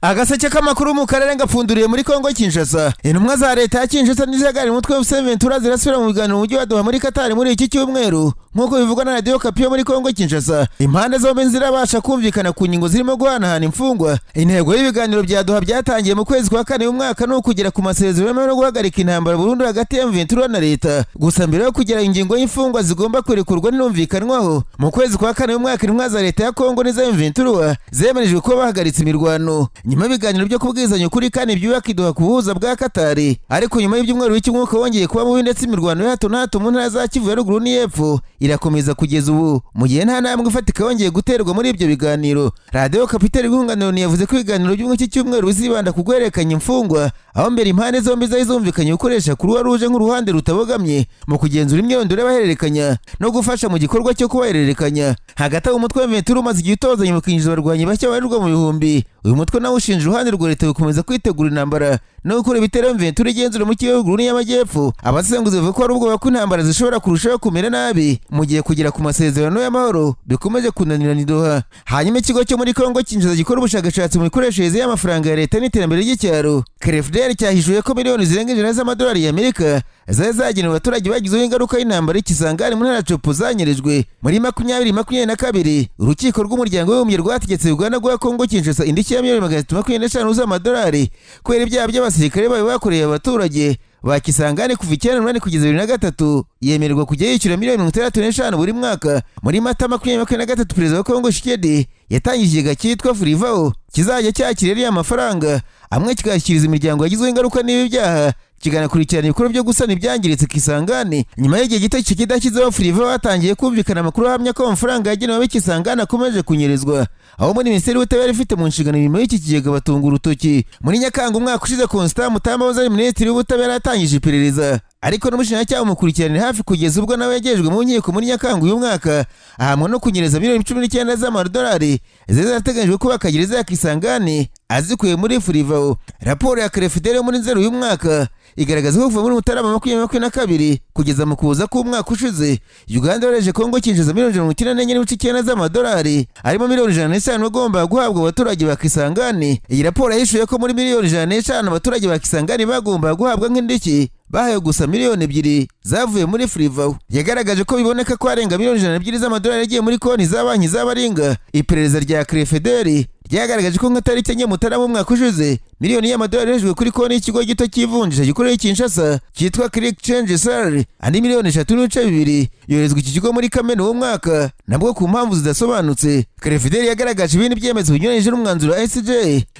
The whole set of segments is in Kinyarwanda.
Agaseke k'amakuru mu karere ngapfunduriye muri Kongo Kinshasa. Intumwa za leta ya Kinshasa n'izihagarariye umutwe wa Ventura zirasubira mu biganiro mu mujyi wa Doha muri Qatar muri iki cyumweru, nk'uko bivugwa na Radio Okapi yo muri Kongo Kinshasa. Impande zombi zirabasha kumvikana ku ngingo zirimo guhanahana imfungwa. Intego y'ibiganiro bya Doha byatangiye mu kwezi kwa kane umwaka ni ukugera ku masezerano yemewe no guhagarika intambara burundu hagati ya Ventura na leta. Gusa mbere yo kugera ingingo y'imfungwa zigomba kurekurwa ntirumvikanwaho. Mu kwezi kwa kane umwaka, intumwa za leta ya Kongo n'iza Ventura zemerejwe kuba bahagaritse imirwano nyuma y'ibiganiro byo kubwizanya ukuri kandi byubaka i Doha ku buhuza bwa Katari. Ariko nyuma y'ibyumweru bike, umwuka wongeye kuba mubi, ndetse imirwano ya hato na hato mu ntara za Kivu ya ruguru n'iy'epfo irakomeza kugeza ubu, mu gihe nta ntambwe ifatika yongeye guterwa muri ibyo biganiro. Radiyo Okapi Rwunganiro yavuze ko ibiganiro by'umwe cyumweru bizibanda ku guhererekanya imfungwa, aho mbere impande zombi zari zumvikanye gukoresha Croix Rouge nk'uruhande rutabogamye mu kugenzura imyirondoro y'abahererekanya no gufasha mu gikorwa cyo kubahererekanya. Hagati aho, umutwe wa Ventura umaze igihe utozanya mu kwinjiza abarwanyi bashya babarirwa mu bihumbi. Uyu mutwe nawe ushinja uruhande rwa leta gukomeza kwitegura intambara no gukora ibitero Ventura igenzura mu Kivu ruguru n'iy'amajyepfo. Abasesenguzi bavuga ko hari ubwoba ko intambara zishobora kurushaho kumera nabi mu gihe kugera ku masezerano y'amahoro bikomeje kunanirana i Doha. Hanyuma ikigo cyo muri Kongo Kinshasa gikora ubushakashatsi mu mikoreshereze y'amafaranga ya leta n'iterambere ry'icyaro, CREFDR, cyahishuye ko miliyoni zirenga 100 z'amadolari y'Amerika zari zagenewe abaturage bagizeho ingaruka y'intambara y'Ikisangani mu ntara ya Tshopo zanyerejwe. Muri 2022, urukiko rw'Umuryango w'Abibumbye rwategetse Uganda guha Kongo Kinshasa indishyi ya miliyoni 325 z'amadolari kubera ibyaha by'abasirikare bayo bakoreye abaturage ba Kisangani kuva 98 kugeza 2003, yemererwa kujya yishyura miliyoni 65 buri mwaka. Muri Mata 2023, perezida wa Kongo Tshisekedi yatangije ikigega cyitwa Frivao kizajya cyakira ariya mafaranga, amwe kikayashyikiriza imiryango yagizweho ingaruka n'ibi byaha, kikanakurikirana ibikorwa byo gusana ibyangiritse Kisangani. Nyuma y'igihe gito kidashyizeho Frivao, hatangiye kumvikana amakuru ahamya ko amafaranga yagenewe ab'Ikisangani akomeje kunyerezwa, aho muri Minisiteri y'Ubutabera ifite mu nshingano imirimo y'iki kigega batunga urutoki. Muri Nyakanga umwaka ushize, Constant Mutamba wahoze ari minisitiri w'ubutabera yatangije iperereza, ariko n'umushinjacyaha bumukurikiranira hafi kugeza ubwo nawe yagejejwe mu nkiko muri Nyakanga uyu mwaka, ahamwa no kunyereza miliyoni 19 z'amadolari zari zarateganyijwe kubaka gereza ya Kisangani azikuye muri Frivao. Raporo ya CREFDR yo muri Nzeri uyu mwaka igaragaza ko kuva muri Mutarama 2022 kugeza mu Kuboza k'umwaka ushize, Uganda yohereje Kongo Kinshasa miliyoni 94.9 z'amadolari, harimo miliyoni 105 agomba guhabwa abaturage ba Kisangani. Iyi raporo yahishuye ko muri miliyoni 105 abaturage ba Kisangani bagomba guhabwa nk'indishyi, bahawe gusa miliyoni 2 zavuye muri Frivao. Yagaragaje ko biboneka ko arenga miliyoni 102 z'amadolari yagiye muri konti za banki z'abaringa. Iperereza rya CREFDR ryagaragaje ko nka tariki 4 Mutarama umwaka ushize, miliyoni y'amadolari yoherejwe kuri konti y'ikigo gito cy'ivunjisha gikorera i Kinshasa cyitwa Click Change SARL. Andi miliyoni 3.2 yoherezwa iki kigo muri Kamena uwo mwaka, nabwo ku mpamvu zidasobanutse. CREFDR yagaragaje ibindi byemezo binyuranyije n'umwanzuro wa ICJ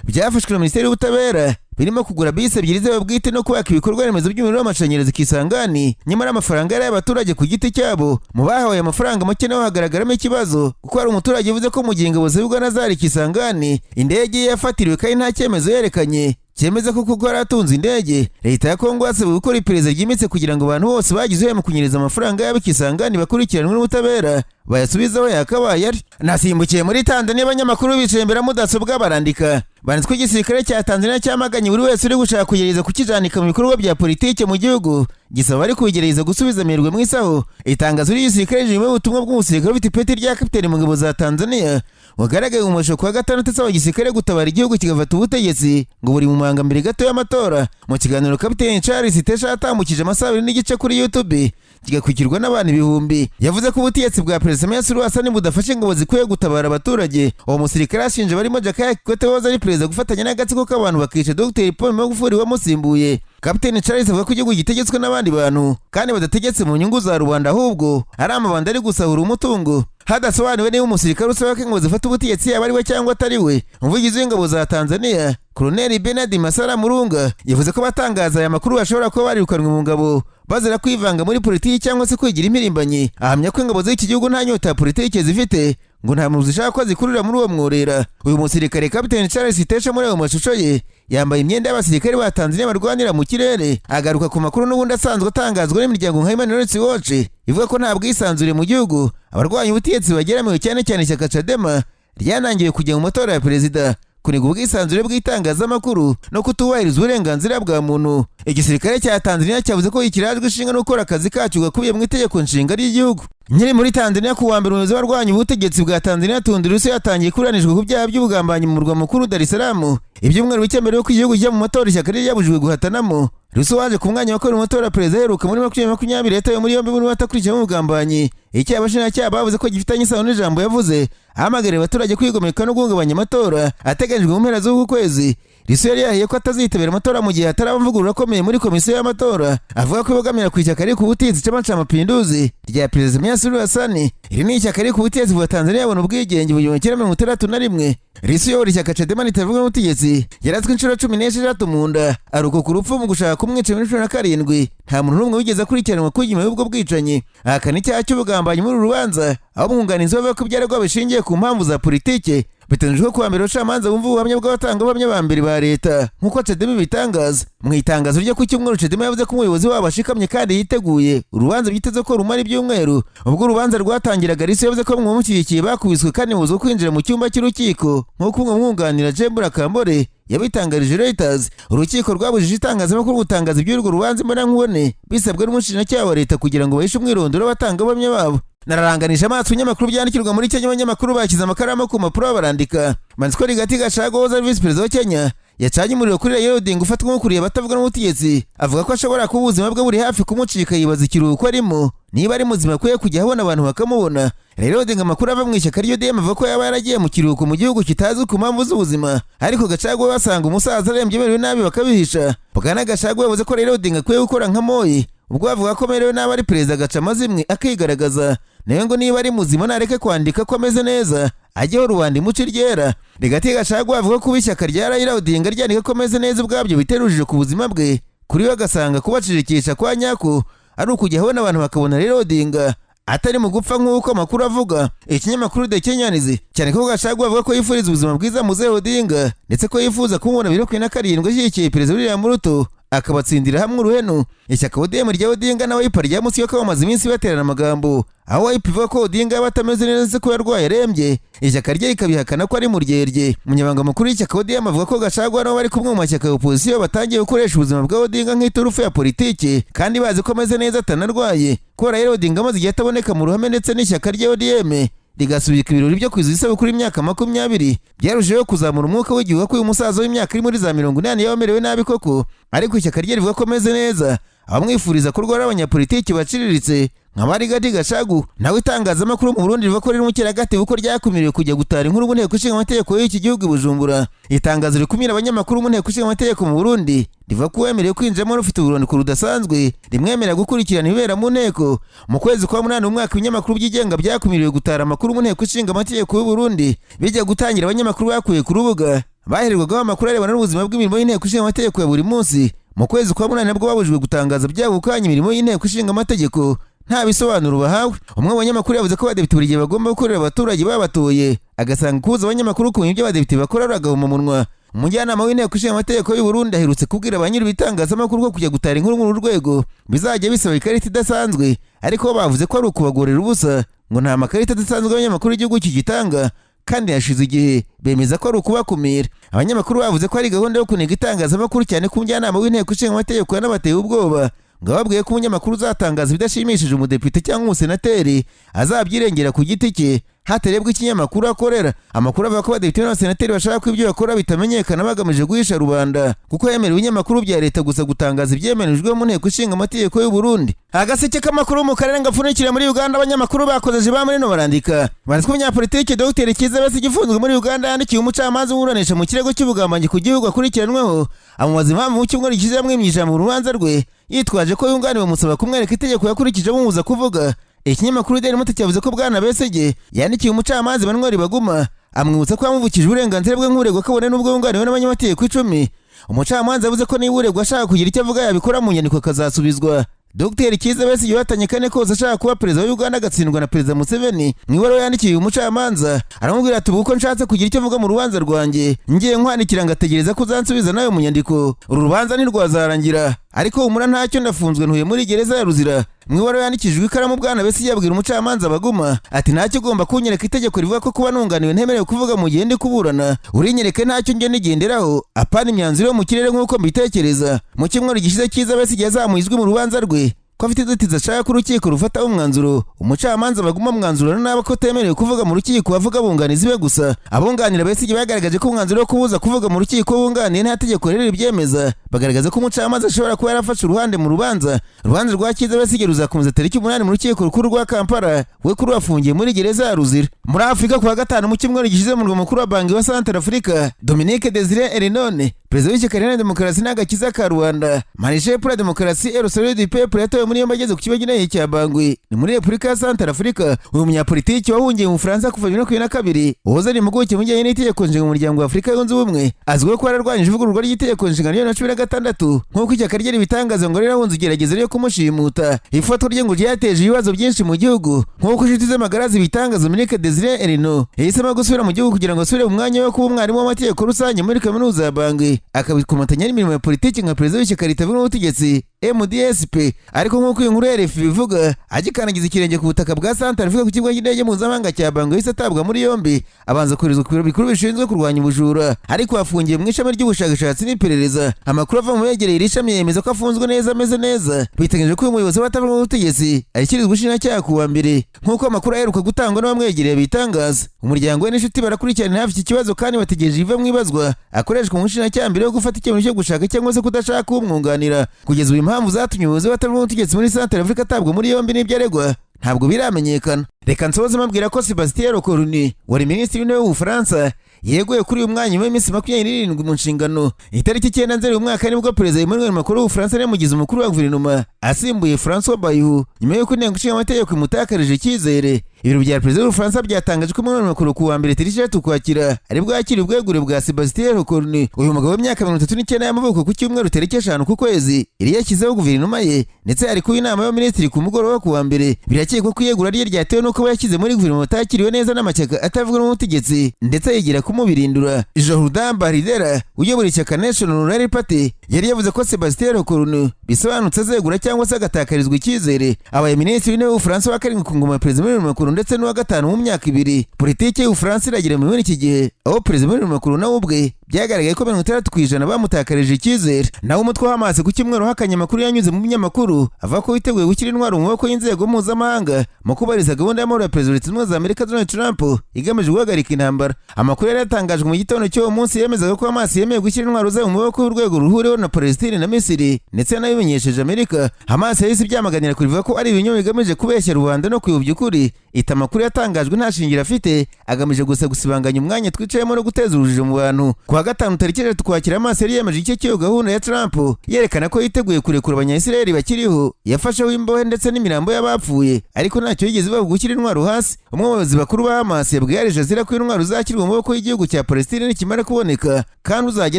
byafashwe na Minisiteri y'Ubutabera, birimo kugura bisi ebyiri z'aba bwite no kubaka ibikorwa remezo by'umuriro w'amashanyarazi Kisangani, nyamara amafaranga yari ay'abaturage ku giti cyabo. Mu bahawe amafaranga make naho hagaragaramo ikibazo, kuko hari umuturage uvuze ko mu gihe ingabo za Uganda zari Kisangani, indege ye yafatiriwe kandi nta cyemezo yerekanye cyemeza ko kuko yari atunze indege. Leta ya Kongo yasabwe gukora iperereza ryimbitse kugira ngo abantu bose bagize uruhare mu kunyereza amafaranga yabo Kisangani bakurikiranwe n'ubutabera, bayasubize aho yakabaye ari. Nasimbukiye muri Tanzania. Abanyamakuru bicaye imbere ya mudasobwa barandika, banditswe ko igisirikare cya Tanzania cyamaganye buri wese uri gushaka kugerageza kukijanika mu bikorwa bya politike mu gihugu, gisaba bari kubigerageza gusubiza amerwe mu isaho. Itangazo ry'igisirikare ririmo ubutumwa bw'umusirikare ufite ipeti rya kapiteni mu ngabo za Tanzania wagaragaye mu mashusho kuwa gatandatu, asaba igisirikare gutabara igihugu kigafata ubutegetsi ngo buri mu manga mbere gato y'amatora. Mu kiganiro kapiteni Charles Tesha yatambukije amasaha 2.5 kuri YouTube, kigakurikirwa n'abantu ibihumbi, yavuze ko ubutegetsi bwa Perezida Samia Suluhu Hassan budafashe ingabo zikwiye gutabara abaturage. Uwo musirikare ashinja barimo Jakaya Kikwete wahoze ari perezida gufatanya n'agatsiko k'abantu bakica Dr Paul Magufuli wamusimbuye. Kapiteni Charles avuga ko igihugu gitegetswe n'abandi bantu kandi badategetse mu nyungu za rubanda, ahubwo ari amabanda ari gusahura umutungo. Hadasobanuwe niba umusirikare usaba ko ingabo zifata ubutegetsi yaba ari we cyangwa atari we. Umuvugizi w'ingabo za Tanzania, Koloneli Bernard Masala Murunga, yavuze ko abatangaza aya makuru bashobora kuba barirukanwe mu ngabo bazira kwivanga muri politiki cyangwa se kwigira impirimbanyi. Ahamya ko ingabo z'iki gihugu nta nyota ya politiki zifite, ngo nta muntu zishaka ko zikurira muri uwo mworera. Uyu musirikare Kapiteni Charles Tesha, muri ayo mashusho ye yambaye imyenda y'abasirikare ba Tanzania barwanira mu kirere, agaruka ku makuru n'ubundi asanzwe atangazwa n'imiryango nka Human Rights Watch ivuga ko nta bwisanzure mu gihugu, abarwanya ubutegetsi bageramiwe, cyane cyane ishyaka Chadema ryanangiwe kujya mu matora ya perezida. Kuniga ubwisanzure bw'itangazamakuru no kutubahiriza uburenganzira bwa muntu. Igisirikare cya Tanzania cyavuze ko ikirajwe ishinga no gukora akazi kacyo gakubiye mu itegeko nshinga ry'igihugu. Nkiri muri Tanzania, ku wa mbere umuyobozi w'abarwanya ubutegetsi bwa Tanzania Tundu Lissu yatangiye kuburanishwa ku byaha by'ubugambanyi mu murwa mukuru Dar es Salaam, ibyumweru bike mbere y'uko igihugu kijya mu matora ishyaka rye ryabujijwe guhatanamo. Lissu waje ku mwanya wa kabiri mu matora ya perezida aheruka muri 2020 yatawe muri yombi muri Mata akurikiranyweho ubugambanyi. Icyaha abashinjacyaha bavuze ko gifitanye isano n'ijambo yavuze ahamagarira abaturage kwigomeka no guhungabanya amatora ateganyijwe mu mpera z'uku kwezi. Lissu yari yahiye ko atazitabira amatora mu gihe hataraba amavugurura akomeye muri komisiyo y'amatora, avuga ko ibogamira ku ishyaka riri ku butegetsi Chama cha Mapinduzi rya Perezida Samia Suluhu Hassan. Iri ni ishyaka riri ku butegetsi bwa Tanzania yabona ubwigenge mu 1961. Lissu uyobora ishyaka Chadema ritavuga n'ubutegetsi yaratswe inshuro 16 mu nda, aruko ku rupfu mu gushaka kumwica muri 17. Nta muntu n'umwe wigeze akurikiranwa ku nyuma y'ubwo bwicanyi. Ahakana icyaha cy'ubugambanyi muri uru rubanza, aho umwunganizi we avuga ko ibyaregwa bishingiye ku mpamvu za politike. Biteganyijwe ko kuwa mbere abacamanza bumva ubuhamya bw'abatangabuhamya ba mbere ba leta, nk'uko Chadema ibitangaza. Mu itangazo ryo ku cyumweru, Chadema yavuze ko umuyobozi wabo ashikamye kandi yiteguye urubanza byiteze ko rumara ibyumweru. Ubwo urubanza rwatangiraga, Lissu yavuze ko bamwe bamushyigikiye bakubiswe kandi buzwa kwinjira mu cyumba cy'urukiko, nk'uko umwe mwunganira Jembura Kambole yabitangarije Reuters. Urukiko rwabujije itangazamakuru gutangaza iby'urwo rubanza imbonankubone, bisabwe n'umushinjacyaha wa leta kugira ngo bahishe umwirondoro w'abatangabuhamya babo. Nararanganije amaso ibinyamakuru byandikirwa muri Kenya, abanyamakuru bashyize amakaramu ku mpapuro barandika. Manzi Rigathi Gachagua wahoze ari visi perezida wa Kenya yacanye umuriro kuri Raila Odinga ufatwa nk'ukuriye abatavuga n'ubutegetsi, avuga ko ashobora kuba ubuzima bwe buri hafi kumucika, yibaza ikiruhuko arimo niba ari muzima akwiye kujya abona abantu bakamubona. Raila Odinga, amakuru ava mu ishyaka ry'ODM avuga ko yaba yaragiye mu kiruhuko mu gihugu kitazwi ku mpamvu z'ubuzima, ariko Gachagua basanga umusaza arembye amerewe nabi bakabihisha. Bwana Gachagua yavuze ko Raila Odinga akwiye gukora nka Moi ubwo bavuga ko amerewe nabi ari perezida, agaca amazimwe akigaragaza, nawe ngo niba ari muzima nareke kwandika ko ameze neza, ajyeho rubanda imuce iryera. Rigathi Gachagua avuga ko ishyaka rya Raila Odinga ryandika ko ameze neza ubwabyo bitera urujijo ku buzima bwe. Kuri we agasanga kubacecekesha kwa nyako ari ukujya abona abantu bakabona Raila Odinga atari mu gupfa nk'uko amakuru avuga. Ikinyamakuru The Kenyans cyane ko Gachagua avuga ko yifuriza ubuzima bwiza Muzehe Odinga, ndetse ko yifuza kumubona 2027 ashyigikiye Perezida William Ruto, akabatsindira hamwe uruhenu. Ishyaka ODM rya Odinga na Wiper rya Musyoka bamaze iminsi baterana amagambo, aho Wiper ivuga ko Odinga yaba atameze neza ndetse ko yarwaye arembye, ishyaka rye rikabihakana ko ari mu ryerye. Umunyamabanga mukuru w'ishyaka ODM avuga ko Gachagua nabo bari kumwe mu mashyaka ya opposition batangiye gukoresha ubuzima bwa Odinga nk'iturufu ya politiki, kandi bazi ko ameze neza atanarwaye. Ko Raila Odinga amaze igihe ataboneka mu ruhame ndetse n'ishyaka rya ODM rigasubika ibirori byo kwizihiza isabukuru y'imyaka 20, byarushijeho kuzamura umwuka w'igihuha ko uyu musaza w'imyaka iri muri za 80 yaba amerewe nabi koko, ariko ishyaka rye rivuga ko ameze neza. Abamwifuriza kurwara abanyapolitiki baciriritse nka Rigathi Gachagua. Nawe itangazamakuru mu Burundi rivuga ko riri mu kiragati kuko ryakumiriwe kujya gutara inkuru mu nteko ishinga amategeko y'iki gihugu i Bujumbura. Itangazo rikumira abanyamakuru mu nteko ishinga amategeko mu Burundi rivuga ko uwemerewe kwinjiramo rufite urwandiko rudasanzwe rimwemerera gukurikirana ibibera mu nteko. Mu kwezi kwa munani umwaka, ibinyamakuru byigenga byakumiriwe gutara amakuru mu nteko ishinga amategeko y'u Burundi. Bijya gutangira, abanyamakuru bakuye ku rubuga bahererwagaho amakuru arebana n'ubuzima bw'imirimo y'inteko ishinga amategeko ya buri munsi. Mu kwezi kwa munani nabwo babujijwe gutangaza byabo kanya imirimo y'inteko ishinga amategeko nta bisobanuro bahawe. Umwe mu banyamakuru yavuze ko abadepite buri gihe bagomba gukorera abaturage babatoye, agasanga kubuza abanyamakuru kumenya ibyo abadepite bakora ari agahomamunwa. Umujyanama w'inteko ishinga amategeko y'u Burundi aherutse kubwira ba nyiri ibitangazamakuru ko kujya gutara inkuru muri uru rwego bizajya bisaba ikarita idasanzwe, ariko bo bavuze ko ari ukubagorera ubusa, ngo nta makarita adasanzwe abanyamakuru y'igihugu kigitanga kandi hashize igihe, bemeza ko ari ukubakumira. Abanyamakuru bavuze ko ari gahunda yo kuniga itangazamakuru, cyane ko umujyanama w'inteko ishinga amategeko yanabateye ubwoba, ngo ababwiye ko umunyamakuru uzatangaza ibidashimishije umudepite cyangwa umusenateri azabyirengera ku giti cye hatarebwa ikinyamakuru akorera. Amakuru avuga ko abadepite n'abasenateri bashaka ko ibyo bakora bitamenyekana bagamije guhisha rubanda, kuko yemerewe ibinyamakuru bya leta gusa gutangaza ibyemerejwe mu nteko ishinga amategeko y'u Burundi. Agaseke k'amakuru mu karere ngapfunikira muri Uganda, abanyamakuru bakoze ba muri no barandika banditswe. Umunyapolitiki Dr Kizza Besigye ufunzwe muri Uganda yandikiye umucamanza umuburanisha mu kirego cy'ubugambanyi ku gihugu akurikiranweho, amubaza impamvu mu cyumweru gishize yamwimye ijambo mu rubanza rwe, yitwaje ko yunganiwe, amusaba kumwereka itegeko yakurikije amubuza kuvuga. Ikinyamakuru Daily Monitor cyavuze ko Bwana Besigye yandikiye umucamanza Emmanuel Baguma, amwibutsa ko yamuvukije uburenganzira bwe nk'uregwa, kabone n'ubwo yunganiwe n'abanyamategeko 10. Umucamanza yavuze ko niba uregwa ashaka kugira icyo avuga yabikora mu nyandiko akazasubizwa. Dr Kizza Besigye watanye kane kose ashaka kuba perezida wa Uganda agatsindwa na Perezida Museveni, mu ibaruwa yandikiye uyu mucamanza aramubwira ati: "Ubu ko nshatse kugira icyo mvuga mu rubanza rwanjye, ngiye nkwandikira ngategereza ko uzansubiza nawe mu nyandiko, uru rubanza ntirwazarangira." Ariko humura ntacyo, ndafunzwe, ntuye muri gereza ya Ruzira. Mu ibaruwa yandikishijwe ikaramu, bwana Besigye yabwira umucamanza Baguma ati: "Ntacyo, ugomba kunyereka itegeko rivuga ko kuba nunganiwe ntemerewe kuvuga mu gihe ndi kuburana. Urinyereke, ntacyo, njye nigenderaho, apana imyanzuro yo mu kirere nk'uko mbitekereza." Mu cyumweru gishize, Kiza Besigye yazamuye ijwi mu rubanza rwe ko afite inzitizi ashaka ko urukiko rufataho umwanzuro. Umucamanza Baguma mwanzuro naba ko atemerewe kuvuga mu rukiko, avuga abunganizi be gusa. Abunganira Besigye bagaragaje ko umwanzuro wo kubuza kuvuga mu rukiko bunganiye nta tegeko rero ribyemeza, bagaragaza ko umucamanza ashobora kuba yarafashe uruhande mu rubanza. Urubanza rwa Kiza Besigye ruzakomeza tariki 8 mu rukiko rukuru rwa Kampala, we kuri afungiye muri gereza ya Ruzira. Muri Afurika, kuwa gatanu mu cyumweru gishize, mu murwa mukuru wa Bangui wa Central Africa, Dominique Desire Erinone, perezida w'ishyaka riharanira demokarasi n'agakiza ka rubanda, Marche pour la démocratie et le salut du peuple, yatawe muri yombi ageze ku kibuga cy'indege cya Bangui, ni muri Repubulika ya Central Africa. Uyu munyapolitiki wahungiye mu Bufaransa kuva 2022, uhoze ari impuguke mu bijyanye n'itegeko nshinga mu muryango wa Afurika Yunze Ubumwe, azwiho kuba yararwanyije ivugururwa ry'itegeko nshinga ryo na 16, nk'uko ishyaka rye ribitangaza. Ngo rirahunze igerageza ryo kumushimuta. Ifatwa rye ngo ryateje ibibazo byinshi mu gihugu, nk'uko inshuti z'amagara zibitangaza. Dominique Desire Erino yahisemo gusubira mu gihugu kugira ngo asubire mu mwanya wo kuba umwarimu w'amategeko rusange muri kaminuza ya Bangui, akabikomatanya n'imirimo ya politiki nka perezida w'ishyaka ritavuga n'ubutegetsi MDSP. Ariko nk'uko iyi nkuru ya RFI ibivuga, agikandagiza ikirenge ku butaka bwa Central Africa ku kibuga cy'indege mpuzamahanga cya Bangui, yahise atabwa muri yombi, abanza koherezwa ku biro bikuru bishinzwe kurwanya ubujura, ariko afungiye mu ishami ry'ubushakashatsi n'iperereza. Amakuru ava mu begereye iri shami yemeza ko afunzwe neza, ameze neza. Biteganyijwe ko uyu muyobozi w'abatavuga n'ubutegetsi ashyikirizwa ubushinjacyaha ku wa mbere, nk'uko amakuru aheruka gutangwa n'abamwegereye bitangaza. Umuryango we n'inshuti barakurikirana hafi iki kibazo kandi bategereje ibiva mu ibazwa akoreshwa mu bushinjacyaha mbere yo gufata icyemezo cyo gushaka cyangwa se kudashaka umwunganira. Kugeza ubu, impamvu zatumye umuyobozi w'abatavuga n'ubutegetsi muri Central Africa atabwa muri yombi n'ibyo aregwa ntabwo biramenyekana. Reka nsoze mbabwira ko Sebastien Lecornu, wari minisitiri w'intebe w'Ubufaransa, yeguye kuri uyu mwanya nyuma y'iminsi 27 mu nshingano. Itariki 9 Nzeri uyu mwaka nibwo perezida Emmanuel Macron w'Ubufaransa yamugize umukuru wa guverinoma, asimbuye François Bayrou, nyuma y'uko inteko ishinga amategeko imutakarije icyizere. Ibiro bya perezida w'Ubufaransa byatangaje ko Emmanuel Macron ku wa mbere tariki 3 Ukwakira aribwo yakiriye ubwegure bwa Sebastien Lecornu. Uyu mugabo w'imyaka 39 y'amavuko, ku cyumweru tariki 5 ku kwezi yari yashyizeho guverinoma ye, ndetse ari kuba inama y'abaminisitiri ku mugoroba ku wa mbere. Birakekwa ko iyegura rye ryatewe n'uko abo yashyize muri guverinoma batakiriwe neza n'amashyaka atavuga n'ubutegetsi, ndetse yigira kumubirindura. Jordan Bardella uyobora ishyaka National Rally Party yari yavuze ko Sebastien Lecornu bisobanutse azegura cyangwa se agatakarizwa icyizere. Abaye minisitiri w'intebe w'Ubufaransa wa karindwi ku ngoma ya perezida Emmanuel Macron, ndetse n'uwa gatanu mu myaka 2. Politiki y'Ubufaransa iragira muri iki gihe, aho perezida Emmanuel Macron nawe ubwe byagaragaye ko 60% bamutakarije icyizere. Nawe umutwe wa Hamas ku cyumweru uhakanye amakuru yanyuze mu binyamakuru avuga ko witeguye gushyira intwaro mu maboko y'inzego mpuzamahanga mu kubahiriza gahunda y'amahoro ya perezida wa Leta Zunze Ubumwe za Amerika Donald Trump igamije guhagarika intambara. Amakuru yari yatangajwe mu gitondo cy'uwo munsi yemezaga ko Hamas yemeye gushyira intwaro zayo mu maboko y'urwego ruhuriweho na Palestine na Misiri, ndetse yanabimenyesheje Amerika. Hamas yahise ibyamaganira kurivuga ko ari ibinyoma bigamije kubeshya rubanda no kuyobya ukuri. Ita amakuru yatangajwe nta shingiro afite, agamije gusa gusibanganya umwanya twicayemo no guteza urujijo mu bantu. Ku wa gatanu tariki 3 Ukwakira, Hamas yari yemeje igice cy'iyo gahunda ya Trump, yerekana ko yiteguye kurekura Abanyayisiraheli bakiriho yafasheho imbohe ndetse n'imirambo y'abapfuye, ariko ntacyo yigeze bavuga gushyira intwaro hasi. Umwe mu bayobozi bakuru ba Hamas yabwiye Al Jazeera ko intwaro zashyirwa mu maboko y'igihugu cya Palestine nikimara kuboneka, kandi uzajya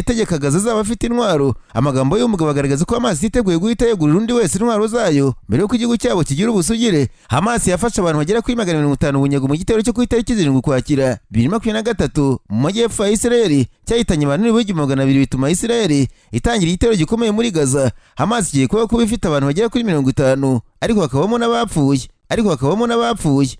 ategeka Gaza azaba afite intwaro. Amagambo y'umugabo agaragaza ko Hamas yiteguye guhita yegurira undi wese intwaro zayo mbere y'uko igihugu cyabo kigira ubusugire. Hamas yafashe abantu bagera kuri 450 bunyago mu gitero cyo ku itariki 7 Ukwakira 2023 mu majyepfo ya Isiraheli, cyahitanye abantu nibura 1200, bituma Isiraheli itangira igitero gikomeye muri Gaza. Hamas igiye kuba ifite abantu bagera kuri 50, ariko hakabamo n'abapfuye.